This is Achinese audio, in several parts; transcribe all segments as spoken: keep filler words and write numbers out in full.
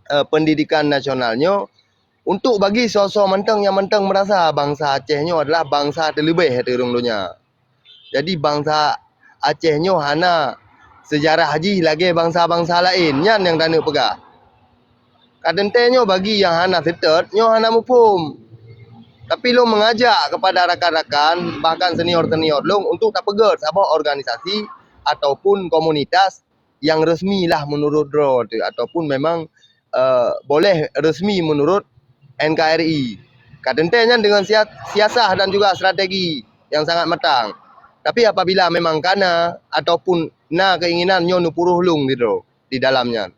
eh, pendidikan nasional nyoe untuk bagi soe-soe mantong nyang mantong merasa bansa Aceh nyoe adalah bansa teuleubeh ateueh rhueng donya. Jadi bansa Aceh nyoe hana sejarah jih lagée bansa-bansa laén, nyan nyang taneuk peugah. Ka teuntée nyoe bagi nyang hana seutôt, nyoe hana muphom. Tapi lôn mengajak kepada rakan-rakan, bahkan senior-senior lôn untuk tapeugét saboh organisasi ataupun komunitas nyang resmi lah menurut droe teuh, ataupun memang, eh, boleh resmi menurut N K R I. Ka teuntée nyan dengan sia-, siasah dan juga strategi yang sangat matang. Tapi apabila memang kana ataupun na keinginan nyoe neupuroh lôn sidroe di dalam nyan.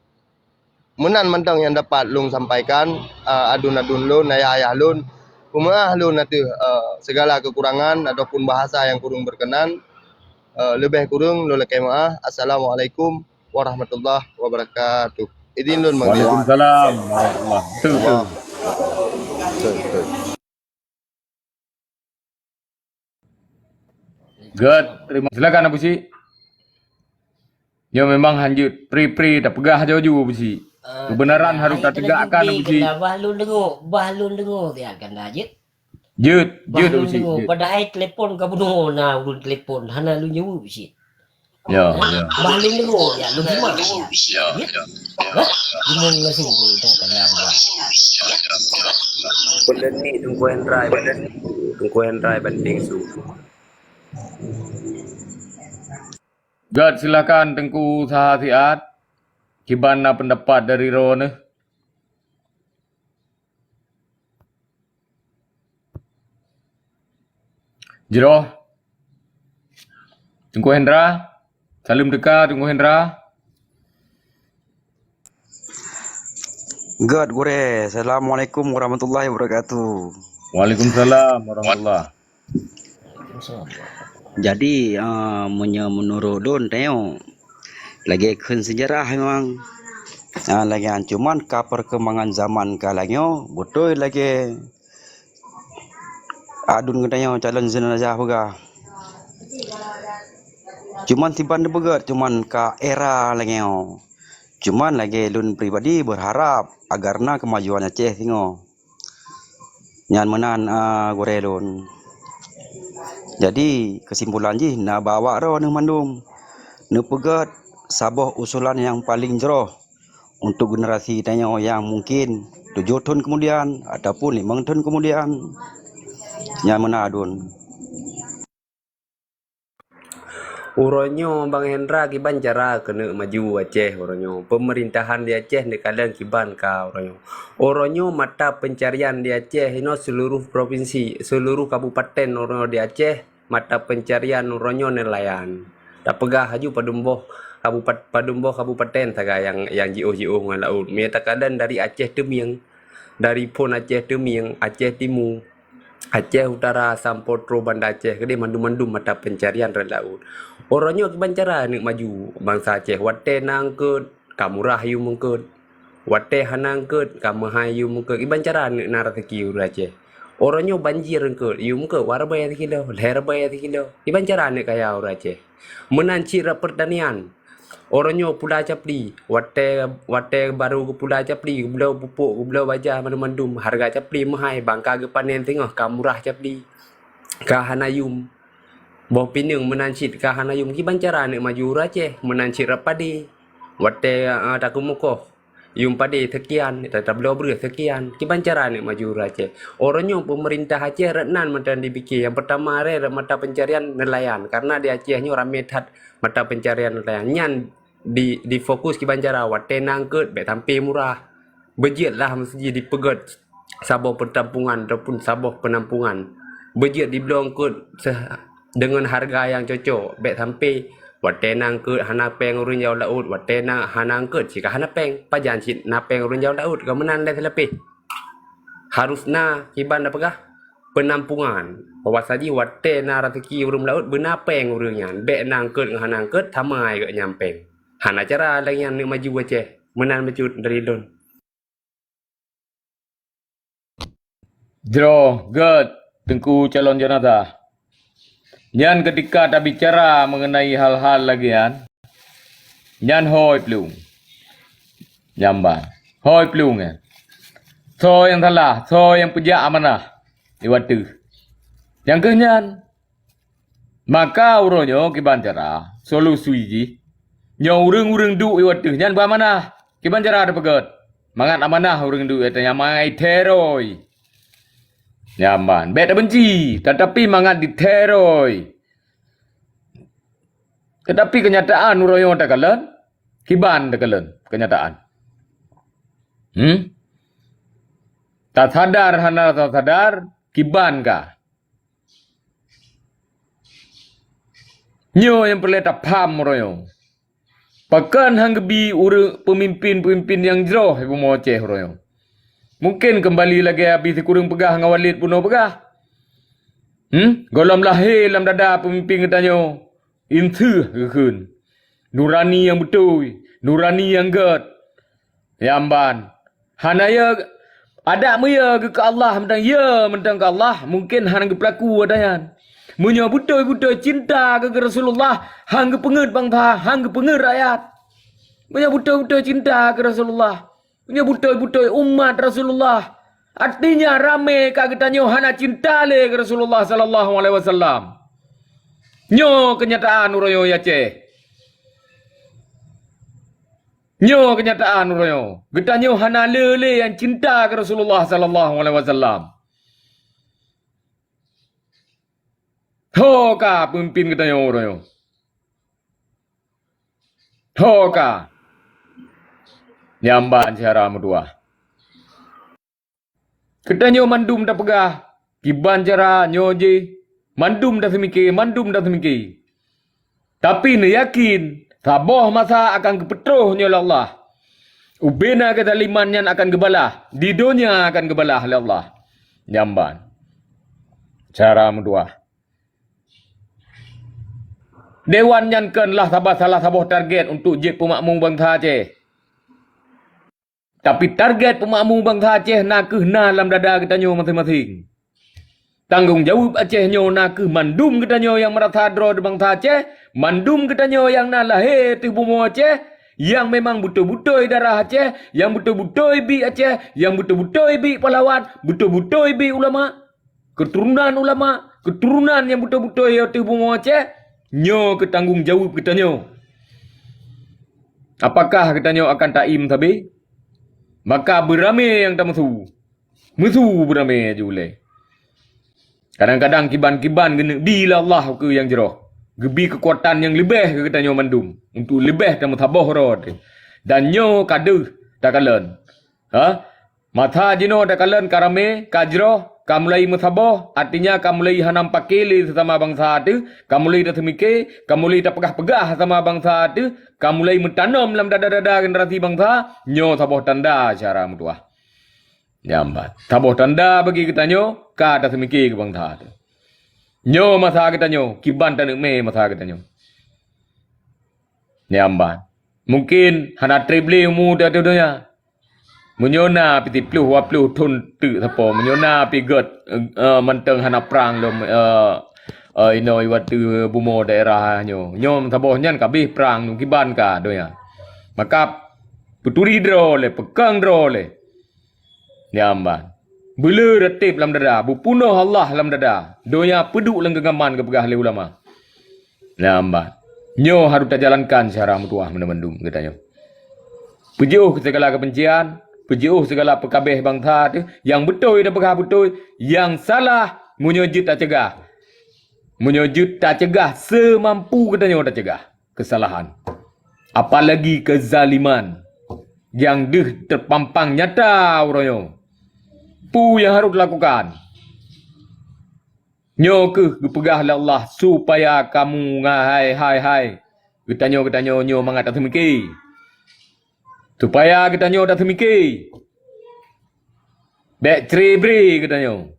Meunan mantong nyang dapat lôn sampaikan, eh, aduen-aduen lôn, ayah-ayah lôn. Peumeu'ah lôn ateueh, eh, segala kekurangan ataupun bahasa nyang kureueng berkenan. Eh, leubeh kureueng lôn lakée meu'ah. Assalamualaikum warahmatullahi wabarakatuh. Idin lôn mangkil. Waalaikumsalam warahmatullahi wabarakatuh. Betul, betul. Good, terima, silakan Abu Syik. Nyoe memang hanjeuet pri-pri tapeugah laju Abu Syik. Ah, kebenaran harus tategakkan Abu Syik. Bah lôn deungoe, bah lôn deungoe siat kan dah jeuet. Jeuet, jeuet Abu Syik. Padahai telepon ka bunoe na ulôn telepon, hana lôn jaweueb cit. Ya, ya. Bah lôn deungoe, ya, lôn simak, ya. Ya. Hah? Limong nasi boleh tak kena buat. Peuleueh ni Teungku Hendra, Teungku Hendra banding su. Gad, silakan Teungku saha siat. Kiban na pendapat dari droeneuh? Jroh. Teungku Hendra. Saleuem teuka Teungku Hendra. Gad, gurée. Assalamualaikum warahmatullahi wabarakatuh. Waalaikumsalam warahmatullah. Jadi, ah, meunyoe meunurot lôn tanyoe, lagée kheun seujarah memang, ah, lagée nyan. Cuman ka perkembangan zaman ka lagée nyoe, beutôi lagée aduen geutanyoe calon jenazah peugah. Cuman siban teupeugét, cuman ka era lagée nyoe. Cuman lagée lôn pribadi berharap agar na kemajuan Aceh singoh. Nyan meunan, a, gurée lôn. Jadi, keusimpulan jih na bak awak droeneuh mandum. Neupeugét saboh usulan nyang paleng jroh untuk generasi tanyoe nyang mungkin tujoh thon keumudian ataupun limong thon keumudian. Nyan meunan aduen. Uroe nyoe Bang Hendra kiban cara keuneuk maju Aceh uroe nyoe. Peumerintahan di Aceh neukalon kiban ka uroe nyoe. Uroe nyoe mata pencarian di Aceh inoe seluruh provinsi, seluruh kabupaten uroe nyoe di Aceh, mata pencarian uroe nyoe nelayan. Tapeugah laju padum boh kabupat-, padum boh kabupaten sagai nyang, nyang jiôh-jiôh ngon laôt. Meunyoe takalon dari Aceh teumieng, dari phon Aceh teumieng, Aceh Timu, Aceh Utara sampoe troh Banda Aceh keudeh mandum-mandum mata pencarian rot laôt. Uroe nyoe kiban cara neuk maju bansa Aceh. Watée na eungkôt, ka murah yum eungkôt. Watée hana eungkôt, ka meuhai yum eungkôt. Kiban cara neuk na raseuki ureuëng Aceh. Uroe nyoe banjir eungkôt, yum eungkôt, dua ribèe sikilo, lhèe ribèe sikilo. Kiban cara neuk kaya ureuëng Aceh. Meunan cit rot peurtanian. Uroe nyoe pula capli, watée, watée barô geupula capli, geubloe pupuk, geubloe bajah mandum-mandum, hareuga capli meuhai, bangka geupanen singoh ka murah capli, ka hana yum. Boh pineung meunan cit ka hana yum, kiban cara neuk maju ureuëng Aceh, meunan cit rot padé. Watée, a, takeumukoh, yum padé seukian, ta-, tabloe breueh seukian, kiban cara neuk maju ureuëng Aceh. Uroe nyoe peumeurintah Aceh rot nan mantong jipike. Nyang peurtama rot mata pencarian nelayan, karena di Aceh nyoe ramé that mata pencarian nelayan. Nyan di, difokus kiban cara watée na eungkôt bék sampé murah. Beujeuet lah meuseujih dipeugét saboh peutampungan ataupun saboh peunampungan. Beujeuet dibloe eungkôt se-, deungon hareuga nyang cocok, bék sampé watée na eungkôt hana péng ureuëng jaoe laôt, watée na hana eungkôt cit ka hana péng. Pajan cit na péng ureuëng jaoe laôt, ka meunan lé seuleupeh. Harus na kiban tapeugah peunampungan. Bahwasa jih watée na raseuki ureuëng laôt beuna péng ureuëng nyan, bék na eungkôt ngon hana eungkôt sama gét nyan péng. Hana cara lagée nyan neuk maju Aceh. Meunan bacut dari lôn. Jroh gét Teungku calon jeunazah. Nyan keutika tabicara meungeunai hal-hal lagée nyan, nyan hôi plueng. Nyamba. Hôi plueng, eh. Soe nyang salah, soe nyang peujak amanah di watèe. Nyang keuh nyan. Maka uroe nyoe kiban cara, solusi jih. Nyoe ureueng-ureueng duek di watèe nyan beuamanah. Kiban cara tapeugöt. Mangat amanah ureueng duek di watèe nyan mangat iteroi. Nyan ban. Bèk tabenci, tatapi mangat diteroi. Tetapi kenyataan uroe nyoe takalon, kiban takalon kenyataan. Hmm? Tasadar hana tasadar, kiban ka. Nyoe nyang peureulèe tapham uroe nyoe. Pakon han geubi ureueng peumimpin-peumimpin nyang jroh di bumoe Aceh uroe nyoe. Mungken keumbali lagèe Abi Sikureueng peugah ngon Walid bunoe peugah. Hmm? Gohlom lahé lam dada peumimpin geutanyoe. Inseuh geukheun. Nurani nyang beutôi, nurani nyang gèt. Nyan ban. Hana yö adak meuyö geuh keu Allah, mantong yö mantong keu Allah, mungken hana geupeulaku ata nyan. Meunyoe beutôi-beutôi cinta keu Rasulullah, han geupeungeut bansa, han geupeungeut rakyat. Meunyoe beutôi-beutôi cinta keu Rasulullah, Nyoe beutôi-beutôi umat Rasulullah. Artinya ramé ka geutanyoe hana cinta lé keu Rasulullah sallallahu alaihi wasallam. Nyoe keunyataan uroe nyoe di Aceh. Nyoe keunyataan uroe nyoe. Geutanyoe hana le lé nyang cinta keu Rasulullah sallallahu alaihi wasallam. Ho ka peumimpin geutanyoe uroe nyoe. Ho ka. Nyan ban syedara meutuwah. Geutanyoe mandum tapeugah, kiban cara nyoe jih, mandum taseumike, mandum taseumike. Tapi neuyakin, saboh masa akan geupeutroh nyoe lé Allah. Ubena keuzaliman nyan akan geubalah, di donya akan geubalah lé Allah. Nyan ban. Syedara meutuwah. Dewan nyan kon lah saboh salah saboh target untuk jeuet peumakmu bansa Aceh. Tapi target peumakmu bansa Aceh na kheueh na lam dada geutanyoe maséng-maséng. Tanggong jaweueb Aceh nyoe na kheueh mandum geutanyoe nyang meurasa droe di bansa Aceh, mandum geutanyoe nyang na lahé ateueh bumoe Aceh, nyang memang beutôi-beutôi darah Aceh, nyang beutôi-beutôi biek Aceh, nyang beutôi-beutôi biek pahlawan, beutôi-beutôi biek ulama. Keuturonan ulama, keuturonan nyang beutôi-beutôi ateueh bumoe Aceh, nyoe keuh tanggong jaweueb geutanyoe. Apakah geutanyoe akan taiem sabe? Maka beuramé nyang tameusu. Meusu beuramé aju ulèe. Kadang-kadang kiban-kiban geuneuk bi lé Allah keu nyang jroh. Geubi keukuatan nyang leubeh keu geutanyoe mandum untuk leubeh tameusaboh droe teuh. Dan nyoe ka deuh takalon. Ha? Masa jinoe takalon ka ramé, ka jroh, ka mulai meusaboh, artinya ka mulai hana meupaké lé seusama bansa teuh, ka mulai taseumike, ka mulai tapeugah-peugah seusama bansa teuh, ka mulai meutanom lam dada-dada generasi bansa, nyoe saboh tanda syedara meutuwah. Nyan ban. Saboh tanda bagi geutanyoe ka taseumike keu bansa teuh. Nyoe masa geutanyoe, kiban taneuk mé masa geutanyoe. Nyan ban. Mungken hana treb lé umu teuh ateueh donya. Meunyoe na pih siplôh dua plôh thon teuk sapo, meunyoe na pih gèt, eh, mantong hana prang lom, eh, eh, inoe watèe bumoe daerah nyoe. Nyoe saboh nyan ka abéh prang nyoe kiban ka donya. Maka peuturi droe lé, peukong droe lé. Nyan ban. Beuleu reuteb lam dada, beupunoh Allah lam dada. Donya peuduek lam geungaman geupeugah lé ulama. Nyan ban. Nyoe harôh tajalankan syedara meutuwah mandum-mandum geutanyoe. Peujiôh sigala keubencian, peujiôh sigala peukabéh bansa teuh, nyang beutôi tapeugah beutôi, nyang salah meunyoe jeuet tacegah. Meunyoe jeuet tacegah seumampu geutanyoe tacegah keusalahan. Apalagi keuzaliman nyang deuh teupampang nyata uroe nyoe. Peue nyang harôh teulakukan? Nyoe kheueh geupeugah lé Allah supaya kamu ngai hai, hai, hai geutanyoe, geutanyoe nyoe mangat taseumike. Supaya geutanyoe taseumike. Bèk cre-bre geutanyoe.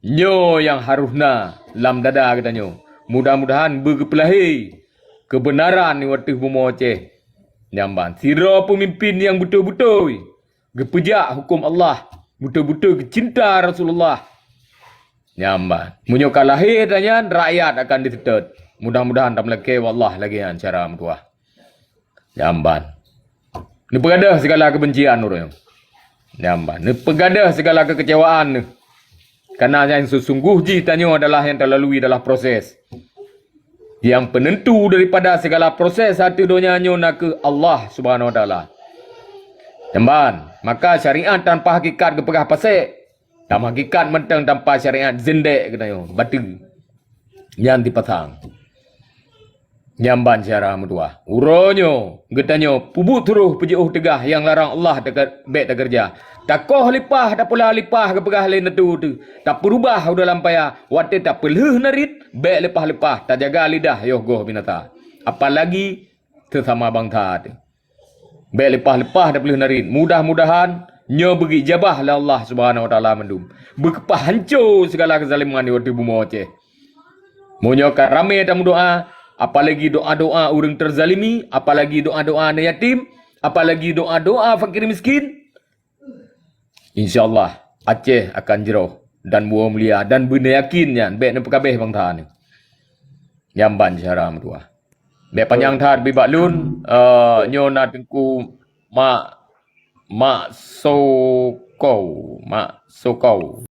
Nyoe nyang harôh na lam dada geutanyoe. Mudah-mudahan beugeupeulahé keubeunaran nibak ateueh bumoe Aceh. Nyan ban. Sidroe peumimpin nyang beutôi-beutôi geupeujak huköm Allah, beutôi-beutôi geucinta Rasulullah. Nyan ban. Meunyoe ka lahé tanyan, rakyat akan diseutôt. Mudah-mudahan tameulakée bak Allah lagée nyan cara meutuah. Nyan ban. Neupeugadôh sigala keubencian uroe nyoe. Nyan ban, neupeugadôh sigala keukeucewaan neuh. Karena nyang seusunggoh jih tanyoe adalah nyang teulalui adalah proses. Nyang peunentu daripada sigala proses ateueh donya nyoe nakeuh Allah Subhanahu Wa Taala. Nyan ban, maka syariat tanpa hakikat geupeugah pasék. Tanpa hakikat mantong tanpa syariat zindek geutanyoe, bateue. Nyan dipasang. Nyan ban syedara meutuwah. Uroe nyoe geutanyoe peubuet troh peujiôh teugah nyang larang Allah teuka-, bèk takeureuja. Takoh lipah, tapula lipah geupeugah lé natu teuh. Tapeurubah u dalam paya, watèe tapeulheueh narit, bèk leupah-leupah, tajaga lidah yoh goh binasa. Apalagi seusama bansa teuh. Bèk leupah-leupah tapeulheueh narit. Mudah-mudahan nyoe beugeujabah lé Allah Subhanahu Wa Taala mandum. Beukeupah hanco sigala keuzaliman di watèe bumoe Aceh. Meunyoe ka ramè tameudoa, apalagi doa-doa ureueng teuzalimi, apalagi doa-doa aneuk yatim, apalagi doa-doa fakir miskin, insya Allah Aceh akan jroh dan buwoe mulia dan beuneuyakin nyan bèk neupeukabeh bansa nyoe. Nyan ban syedara meutuwah. Bèk panyang that bak lôn, eh, nyoe na Teungku Mak, Mak Sokoe, Mak Sokoe.